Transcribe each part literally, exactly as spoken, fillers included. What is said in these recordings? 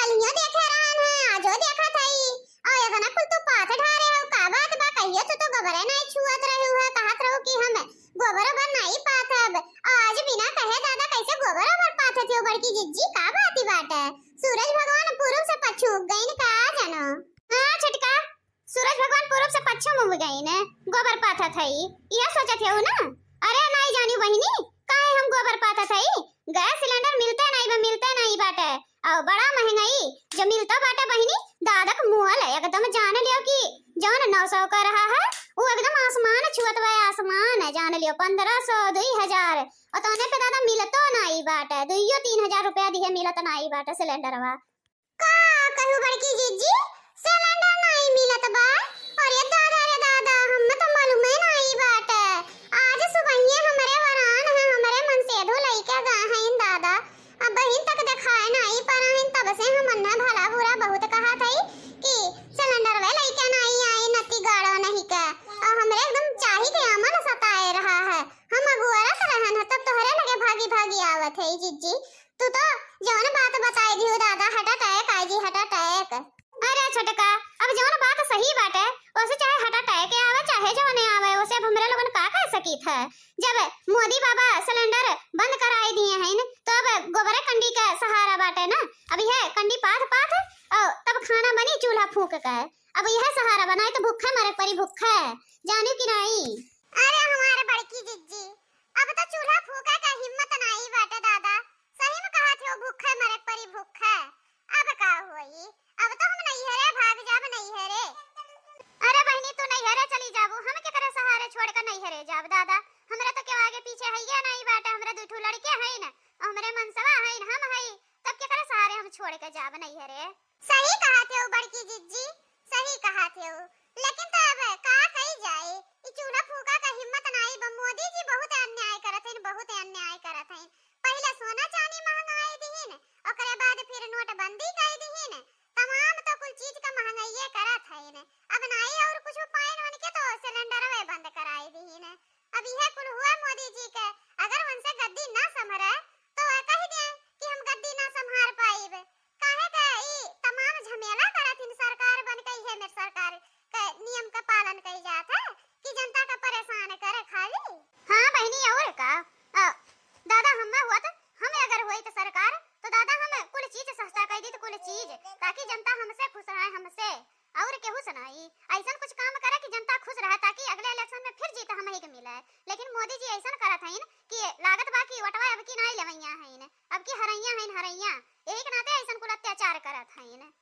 कलियो देखे रहन है, आजो देखत हई। और एतना कुल तू पाथ ढारे हो, का बात बा? कहियो तू तो गोबरे नाई छुअत रहू है, कहत रहू कि हम गोबर ओबर नाई पाथब। और आज बिना कहे दादा कैसे गोबर ओबर पाथत हो बड़की जिज्जी, का बात ही बाटे? सूरज भगवान पूरब से पच्छिम उग गइन का जानो? हाँ छोटका, सूरज भगवान पूरब से पच्छिम उग गइन, गोबर पाथत हई, इहे सोचत हऊ ना? अरे नाई जानी बहिनी, काहे हम गोबर पाथत हई? गैस सिलेंडर मिलते नाई बा, मिलते नाई बाटे। और बड़ा महंगाई, जो मिलतो बाटे बहिनी, दादा क मुअल एकदम जान लियो कि जौन नौ सौ क रहा है, वो एकदम आसमान छुअत बा, आसमान जान लियो, पन्द्रह सौ, दुई हजार, और तौने पे दादा मिलतो नाई बाटे, दुइयो तीन हजार रुपया दिहे मिलत नाई बाटे सिलेंडरवा। का कहू बड़की जिज्जी, सिलेंडर नाई मिलत बा? अरे दादा रे दादा, हम्मे तो मालूमे नाई बाटे। आज सुबहिये हमरे वरान है, हमरे मनसेधू लइके गए हैं दादा। अब बहिन तक देखाए नाई परा हैं, तब से हम अन्ना भला बुरा बहुत कहत हई कि सिलेंडर वे लइके नाई आई, नती गाड़ो नहीं के। और हमरे एकदम चाही के अमल सताए रहा है। हम अगुअरत रहन है, तब तोहरे लगे भागी भागी आवत है जिज्जी। तू तो जौन बात बताई दिहू दादा, heart attack आई जी, heart attack। अरे छोटका, अब जौन बात सही बाटे, ओसे चाहे heart attack आवे, चाहे जौने आवे, ओसे अब हमरे लोगन का कह सकीत है? जब मोदी बाबा सिलेंडर बंद कराई दिए हैं, तो अब गोबरे कंडी का सहारा बाटे ना। अब यह कंडी पाथ पाथ, और तब खाना बनी चूल्हा फूंक के। अब यह सहारा बनाए तो भूखे मरे परी, भूखे। जानियो कि नाई? अरे हमारे बड़की जिज्जी, अब तो चूल्हा फूंके का हिम्मत नाई बाटे दादा। सही में कहत हो, भूखे मरे परी भूखे। अब का होई? अब तो हम नैहरे भाग जाब, नैहरे। अरे बहिनी, तू नैहरे चली जाबू, हम केकरे सहारे छोड़ के नैहरे जाब दादा? हमरा तो केहू आगे पीछे हइये नाई बाटे, हमरा दुइ ठो लड़के हईन, हमरे मनसवा हईन, हम हई, तब केकरे सहारे हम छोड़ के जाब नैहरे? सही कहत हो बड़की जिज्जी, सही कहत हो, लेकिन तो अब का कई जाए, ई चूल्हा फूंका का हिम्मत नाई बा। मोदी जी बहुत अन्याय करत हईन, बहुत अन्याय करत हईन। पहिले सोना चानी महंगाई दिहिन, ओकरे बाद फिर नोटबंदी कई दिहिन, तमाम तो कुल चीज का महंगाइये करत हईन। अब नाई और कुछ पाइन उनके तो सिलेंडरवे बंद कराई दिहिन। अब यह कुल हुआ मोदी जी के, अगर उनसे गद्दी ना संभरे तो वह कह दे कि हम गद्दी ना संभार पाइब। काहे के ई तमाम झमेला करत हिन सरकार बन के, इहे मेर सरकार के नियम का पालन कइल जात है कि जनता का परेशान करे खाली। हाँ बहिनी, और का? अ, दादा, हम हुआ तो, हम अगर होई तो सरकार, तो दादा हम कुल चीज सस्ता कर दी, तो कुल चीज, ताकि जनता हमसे खुश रहे, हमसे, और केहू से नाई। ऐसन कुछ काम करे कि जनता खुश रहे, ताकि अगले election में फिर जीत हमही के मिले। लेकिन मोदी जी ऐसन करत हईन कि लागत बा कि वोटवा अब की नाई लेवैया हईन, अब की हरैया हईन, हरैया। यही के नाते ऐसन कुल अत्याचार करत हईन।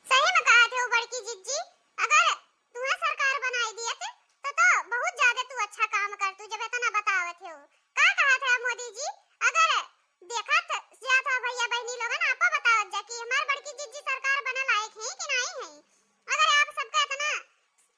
सही में कहत हो बड़की जिज्जी, अगर तुहे सरकार बनाई दियत तो, तो बहुत ज्यादा तू अच्छा काम कर, तू जब इतना बतावत हो। का कहत है मोदी जी, अगर देखत जात हो भैया बहिनी लोगन, आपो बतावत जा कि हमार बड़की जिज्जी सरकार बने लायक है कि नाई है। अगर आप सबका इतना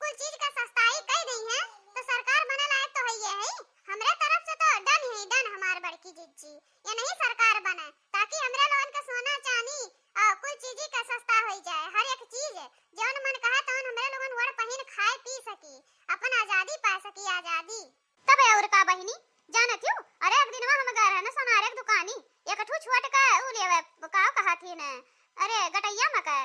कुल चीज का सस्ताई कई दी है, तो सरकार बने लायक तो है ये है। हमरे तरफ से तो done है, done हमार बड़की जिज्जी, ये नहीं सरकार बने, ताकि हमरे लोगन के सोना चानी और कुल चीज का सस्ता हो जाए, हर एक चीज जौन मन कहा तौन हमरे लोगन वड़ पहिन खाए पी सकी, अपन आजादी पा सकी, आजादी। तब और का बहिनी, जानत हो, अरे एक दिनवा हम गए रहन सोनारे के दुकानी, एक ठू छोट का ऊ लेवे, का कहत ही न, अरे गटैया में का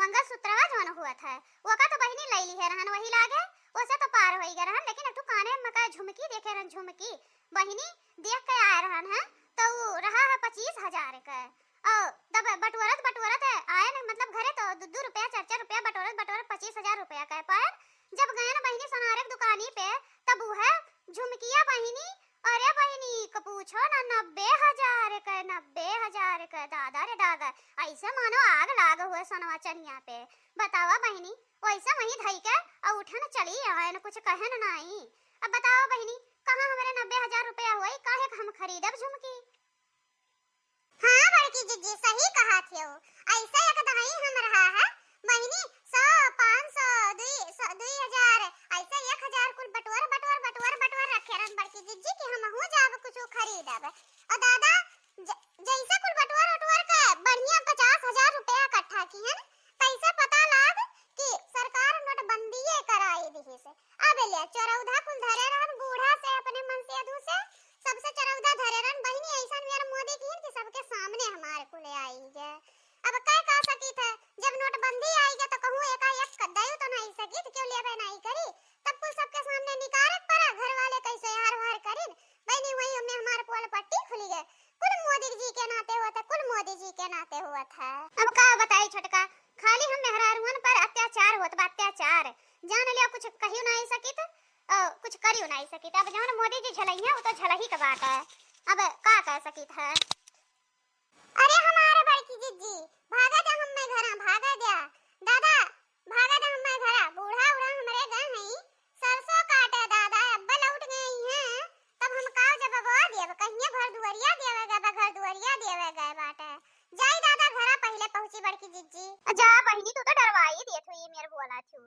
मंगलसूत्रवा जौन हुआ था, ओका तो बहिनी लई ली है रहन वही लागे, ओसे तो पार होई गए रहन, लेकिन एक ठू काने में का झुमकी देखे रहन, झुमकी बहिनी देख के आए रहन है, तो ऊ रहा है पच्चीस हजार के। और तब बटोरत बटोरत आए न, मतलब घरे तो दू दू रुपया, चार चार रुपया बटोरत बटोरत पच्चीस हजार रुपया के पाए। जब गए न बहिनी सोनारे के दुकानी पे, तब ऊ है झुमकिया बहिनी, अरे बहिनी, क पूछो ना, नब्बे हजार के, नब्बे हजार के, दादा रे दादा, ऐसे मानो आग लाग हुए सोनवा चनिया पे। बतावा बहिनी, वैसे वहीं धई के और उठन चली आयन, कुछ कहन नाई। अब बतावा बहिनी, कहाँ हमरे नब्बे हजार रुपया होई, काहे के हम खरीदब झुमकी? हाँ बड़की जिज्जी, सही कहत हो। ऐसे एक दहाई हम रहा है बहिनी, सौ, पाँच सौ, दुई सौ, दुई हजार, ऐसे एक हजार कुल बटोर, बटोर, बटोर, बटोर रखे रहन बड़की जिज्जी कि हमहू जाब कुछ खरीदब। और दादा, ज-, जैसे कुल बटोर, बटोर के बढ़िया पचास हजार रुपया इकट्ठा किहन, तैसे पता लाग कि सरकार नोटबंदिये कराई दिहिस। अब ले चरौधा कुल धरे रहन, बूढ़ा से अपने मनसेधू से, सबसे चरौधा धरे रहन। बहिनी, ऐसन मेर मोदी किहन कि सबके सामने हमार कुल आई गए। अब कह का सकी थे? यार, जान लियो कुछ कहियो नाहीं सकित, अ, कुछ करियो नाहीं सकित। अब जौन मोदी जी झलइहैं, उ तो झलही के बात है, अब का कह सकित है। अरे हमार बड़की जिज्जी, भागा जा हम्मे घरा, भागा जा। दादा, भागा जा हम्मे घरा, बूढ़ा उढ़ा हमरे गए हईं, सरसों काटे दादा, अब्बे लौट गए हैं, तब हम काव जब बबवा देब, कहिए घर दुआरिया देवे गए बा, घर दुआरिया देवे गए बाटे। जाई दादा घरा पहिले पहुँची बड़की जिज्जी। जा बहिनी, तू तो डरवाई दियत हुई मेर बोला छू।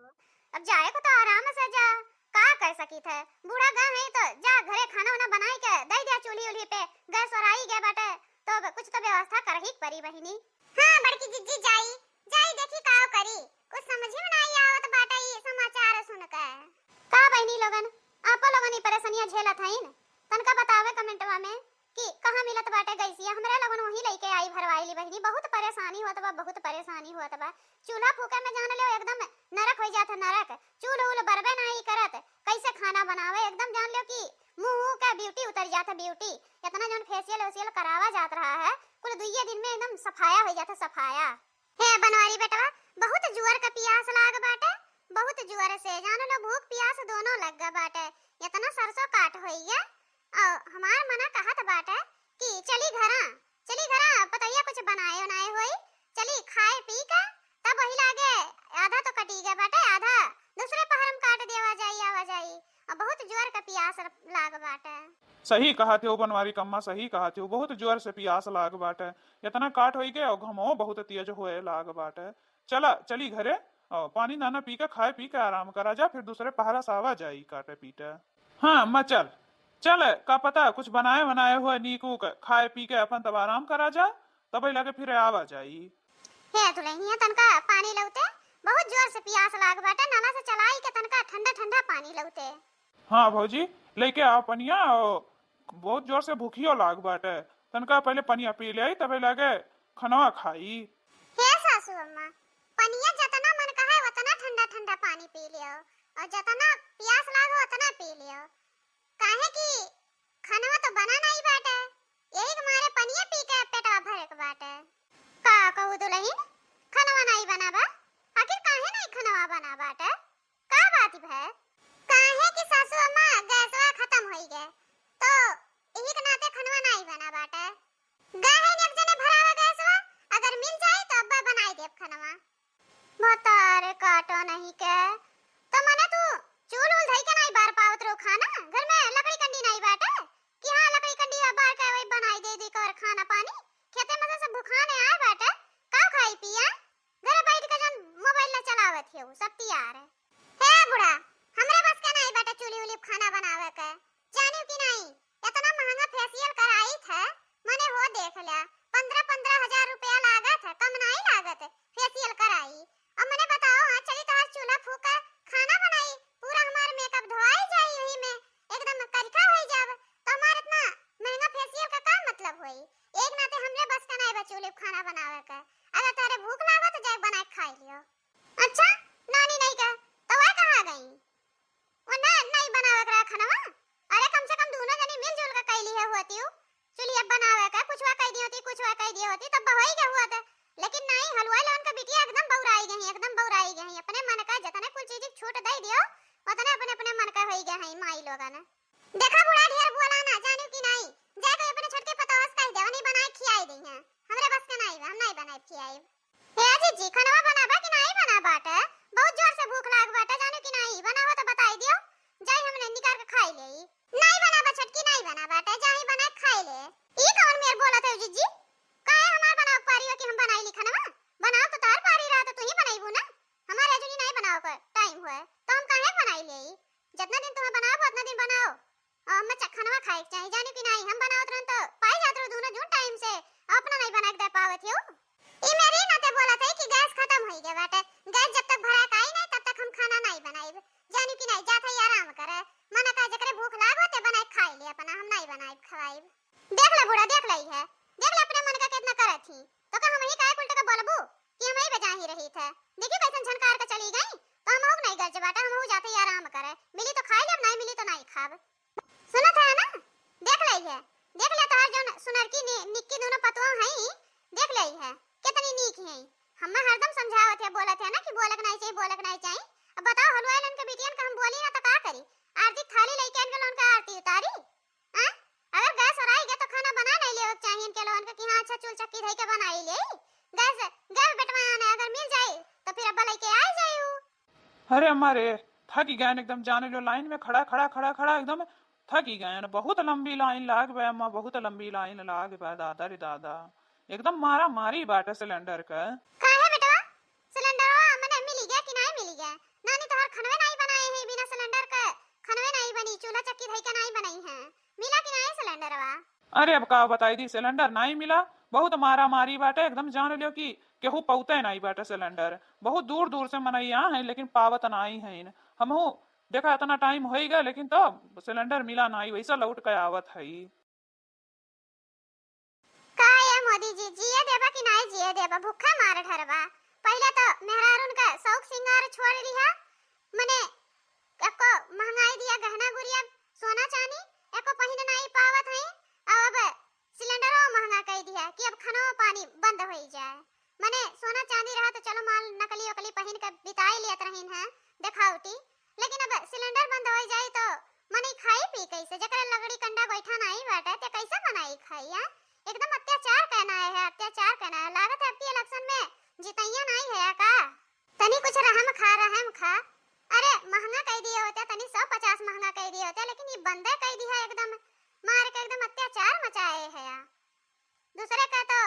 अब जाए को तो आराम से जा, का कर सकित है? बूढ़ा गए हैं तो जा घरे खाना वाना बनाई के दे दे चूल्ही उल्ही पे, गैस ओराई गए बाटे, तो अब कुछ तो व्यवस्था करही के परी बहिनी। हाँ बड़की जिज्जी जाई, जाई देखी का करी, कुछ समझ में नाहीं आवत बाटे ई समाचार सुन के। का बहिनी लोगन, आपो लोगन ई परेशानियां झेलत हईन? तनका बतावे कमेंटवा में कि कहाँ मिलत बाटे गैसिया, हमरा लोगन वहीं लइके आई भरवाई ली बहिनी। बहुत परेशानी होत बा, बहुत परेशानी होत बा। चूल्हा फूके में जान लो एकदम नरक होइ जात है, नरक। चूल्ह उल्ह बरबे नाहीं करत, कैसे खाना बनावे, एकदम जान लो कि मुँह के ब्यूटी उतर जात है, ब्यूटी। इतना जौन फेशियल वेशियल करावा जात रहा है, कुल दुइये दिन में एकदम सफाया होइ जात है, सफाया। हे बनवारी बेटवा, बहुत जुअर का पियास लाग बाटे, बहुत जुअर से जान लो भूख पियास दोनों लग गा बाटे। इतना सरसों काट होइया, और हमार मना कहत बाटे कि चली घरा, चली घरा, पतोहिया कुछ बनाए उनाए होई, चली खाए पी के, तब वही लागे आधा तो कटी गए बाटे, आधा दूसरे पहर में काट देवा जाई, आवा जाई, और बहुत जुअर का पियास लाग बाटे। सही कहत हो बनवारी कम्मा, सही कहत हो, बहुत जुअर से पियास लाग बाटे। इतना काट होई गए और घमो बहुत तेज होए लाग बाटे। चला, चली घरे, और पानी दाना पी के, खाए पी के आराम करा जा, फिर दूसरे पहरा से आवा जाई काटे पीटे। हाँ अम्मा, चल, चल, का पता कुछ बनाए बनाए हुए नीक उक, खाए पी के अपन तब आराम करा जा, तब लगे फिर आवा जाई। हे दुल्हनिया, तनका पानी लौते, बहुत जोर से पियास लाग बाटे, नला से चलाई के तनका ठंडा ठंडा पानी लौते। हाँ भौजी, लेके आओ पनिया, और बहुत जोर से भूखियो लाग बाटे, तनका पहले पनिया पी ले, तबे लगे खनवा खाई। हे सासू अम्मा, पनिया जतना मन कहे उतना ठंडा ठंडा पानी पी लियो, और जतना पियास लागो उतना पी लियो, काहे कि खनवा तो बना नाहीं बाटे, यही के मारे पनिया पी के पेटवा भरे के बाटे। का कहू दुल्हन, खनवा नाहीं बना बा? आखिर काहे नाहीं खनवा बना बाटे? का बात भे? काहे कि सासू अम्मा गैसवा खतम होई गए, तो यही के नाते खनवा नाहीं बना बाटे। गए हैं एक जने भरावे गैसवा, अगर मिल जाई तो अब्बे बनाई देब खनवा। भतारे काटो नहीं के, तो मने तू चूल उल धई के नाहीं बार पावत रहो खाना? घर में लकड़ी कंडी नाहीं बाटे कि हाँ लकड़ी कंडी बार के वही बनाई दे दी कर खाना पानी? खेते में से भुखाने आए बाटे, का खाई पिया? घरे बैठ के जन मोबाइल ला चलावत है, उ सब तैयार है। हे बूढ़ा, हमरे बस के नाहीं बाटे चूल्ही उल्ही खाना बनावे के, जानियो कि नाहीं? इतना महंगा फेशियल कराई थे, मने हो देख ल्या, पन्द्रह पन्द्रह हजार रुपया लागत है, कम नाहीं लागत है फेशियल कराई। अब मने बताओ, हाँ चली तोहार चूल्हा फूका खाना बनाई, पूरा हमार मेकअप धोआई जाई, यही में एकदम करिखा होई जाब, तो हमार इतना महंगा फेशियल का का मतलब होई? एक नाते हमरे बस का नाहीं बा चूल्हे पे खाना बनावे का। अगर तोहरे भूख लागो तो जाके बनाए के खाई लियो। अच्छा, नानी नहीं का, तो वह कहाँ गई? वो ना, नहीं बनावे के रहा खानवा। अरे कम से कम दोनों जनी मिलजुल के कैली है होती हूँ। चुलिया बनावे का, कुछवा कह दी होती, कुछवा कह दी होती, तब होई गया हुआ था। लेकिन नहीं, हलवाई लोगन का बिटिया एकदम बौराई गई, एकदम बौराई गई। अपने मन का जितने कुल चीज छूट दे दियो, उतने अपने अपने मन का होई गया है माई लोगन। देखा बूढ़ा, ढेर बोला ना, जानियो कि नाहीं? जाके अपने छोटके पतोह से कह दे, वही बनाए खियाई दी हैं। हमरे बस का नाहीं बा, हम नाहीं बनाए खियाई। हे जीजी, खनवा बनाबा कि नाहीं बना बाटे? बहुत जोर से भूख लाग बाटे, जानियो कि नाहीं? बनावा तो बताई दियो, जाई हमने निकाल के खाई लेई। नाहीं बनाबा छोटकी, नाहीं बना बाटे, जाई बनाए खाई ले। ई कौन मेर बोलत है जीजी? काहे हमार बनाओ पारी हो कि हम बनाई ली खनवा? बनाओ तो तार पारी रहा तो तू ही बनइबू ना। हमारे अजुनी नाहीं बनाओ का टाइम हुए, तो हम काहे बनाई लेई? जितना दिन तुम्हें बनाओ, उतना दिन बनाओ। और हमें चखनवा खाए के चाही, जानियो कि नाहीं? हम बनावत रहन तो पाई जात रहो दोनों जून टाइम से, अपना नाहीं बना के दे पावत हो। ई मेरी नाते बोलत है कि गैस खतम होई गया बाटे, गैस जब तक भरा के आई नाहीं तब तक हम खाना नाहीं बनाइब, जानियो कि नाहीं? जात है आराम करे, मना का जकरे भूख लागो ते बनाए खाई ले अपना, हम नाहीं बनाइब खवाइब। देख ले बूढ़ा, देख ले है, देख ले अपने मन का कितना करत ही, तो का हम ही काय उल्टा का बोलबू कि हम ही बजा ही रही थे? देखियो कैसन झनकार के चली गई, तो हम हो नाहीं गरज बाटे, हम हो जाते ही आराम करे, मिली तो खाई लेब, नाहीं मिली तो नाहीं खाब। सुनत है ना, देख ले है, देख ले तोहर जौन सुनर की नि-, निक्की दोनों पतोह हैं, देख ले है, कितनी नीक हैं। हमें हरदम समझावत है, बोलत है ना कि बोलक नाहीं चाहिए, बोलक नाहीं चाहिए। अब बताओ, हलवाई लोगन के बिटियन का हम बोली ना तो का करी? आरती थाली लेके इनके लोगन का आरती उतारी? हैं? अगर गैस ओराई गया तो खाना बना नहीं लेवे के चाहिए इनके लोगन का कि हाँ, अच्छा, चूल चक्की धई के बनाई ले। गैस, गैस बेटवा आने अगर मिल जाई तो फिर अब्बा लेके आई जाई हूँ। अरे अम्मा रे, थकी गयन एकदम, जाने लो लाइन में खड़ा, खड़ा, खड़ा, खड़ा एकदम थकी गयन। बहुत लंबी लाइन लाग बे अम्मा, बहुत लंबी लाइन लाग बे, दादा रे दादा, एकदम मारा मारी बाटे सिलेंडर का। काहे बेटवा, सिलेंडरवा मने मिली गया कि नहीं मिली गया? नानी तोहर खनवे नहीं बनाए हैं, बिना सिलेंडर का खनवे नहीं बनी, चूल्हा चक्की धई के नहीं बनाई है, मिला कि नहीं सिलेंडरवा? अरे अब का बताई दी, सिलेंडर नहीं मिला, बहुत मारा मारी बाटे, एकदम जान लियो कि केहू पौते नहीं बाटे सिलेंडर। बहुत दूर दूर से मनैया हैं लेकिन पावत नहीं हैं। हमहू देखा इतना टाइम हो ही गया लेकिन तो सिलेंडर मिला नहीं, वैसा लौट के आवत है। का ये मोदी जी, जिए देबा कि नहीं जिए देबा? भूखा मार ढरबा। पहले तो मेहरारून का शौक सिंगार छोड़ लिहा, मने एको महंगाई दिया, गहना गुरिया, सोना चांदी एको पहिन नहीं पावत है। अब सिलेंडरो महंगा कई दिया कि अब खानो पानी बंद होई जाए। मने सोना चांदी रहा तो चलो माल नकली ओकली पहिन के बिताई लियत रहीन है देखावटी, लेकिन अब सिलेंडर बंद होई जाई तो मने खाई पी कैसे? जेकरे लकड़ी कंडा गोइठा नहीं बाटे ते कैसे बनाई खाई है? एकदम अत्याचार कहना है, अत्याचार कहना है। लागत है अब की इलेक्शन में जितैया नहीं है का? तनी कुछ रहम खा, रहम खा। अरे महंगा कई दिए होते, तनी सौ पचास महंगा कई दिए होते, लेकिन ये बंदे कई दिया एकदम, मार के एकदम अत्याचार मचाए है। दूसरे का तो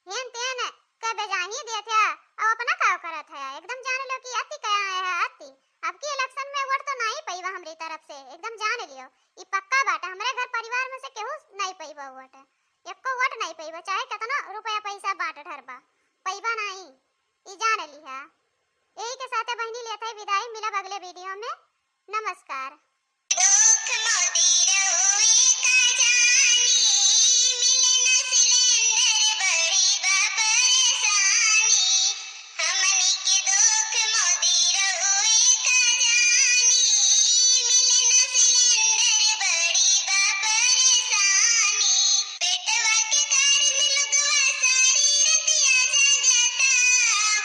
हेन तेन के बेजाही देत है, अब अपना का करत है? एकदम जान लो कि अति कया है, अति। अब की इलेक्शन में वोट तो नहीं पैबा हमरी तरफ से, एकदम जान लियो। ई पक्का बाटे, हमरे घर परिवार में से केहू नहीं पैबा वोट, एको वोट नहीं पैबा, चाहे कितना रुपया पैसा बांट ढरबा, पैबा नहीं, ई जान लिहा। यही के साथे बहिनी लेत है विदाई, मिलब अगले वीडियो में। नमस्कार। दुख मोदी रहुए का जानी, मिले न सिलेंडर बड़ी बा परेशानी। हमनी के दुख मोदी रहुए का जानी, मिले न सिलेंडर बड़ी बा परेशानी। पेटवा के कारण लुगवा सारी रतिया जागता,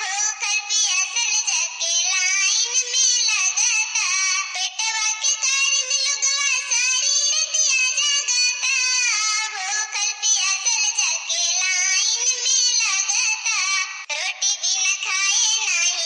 भूखल पियासल जाके लाइन में लगता। पेटवा के कारण लुगवा सारी रतिया जागता, भूखल पियासल जाके लाइन में लगता। रोटी बिना खाए नाही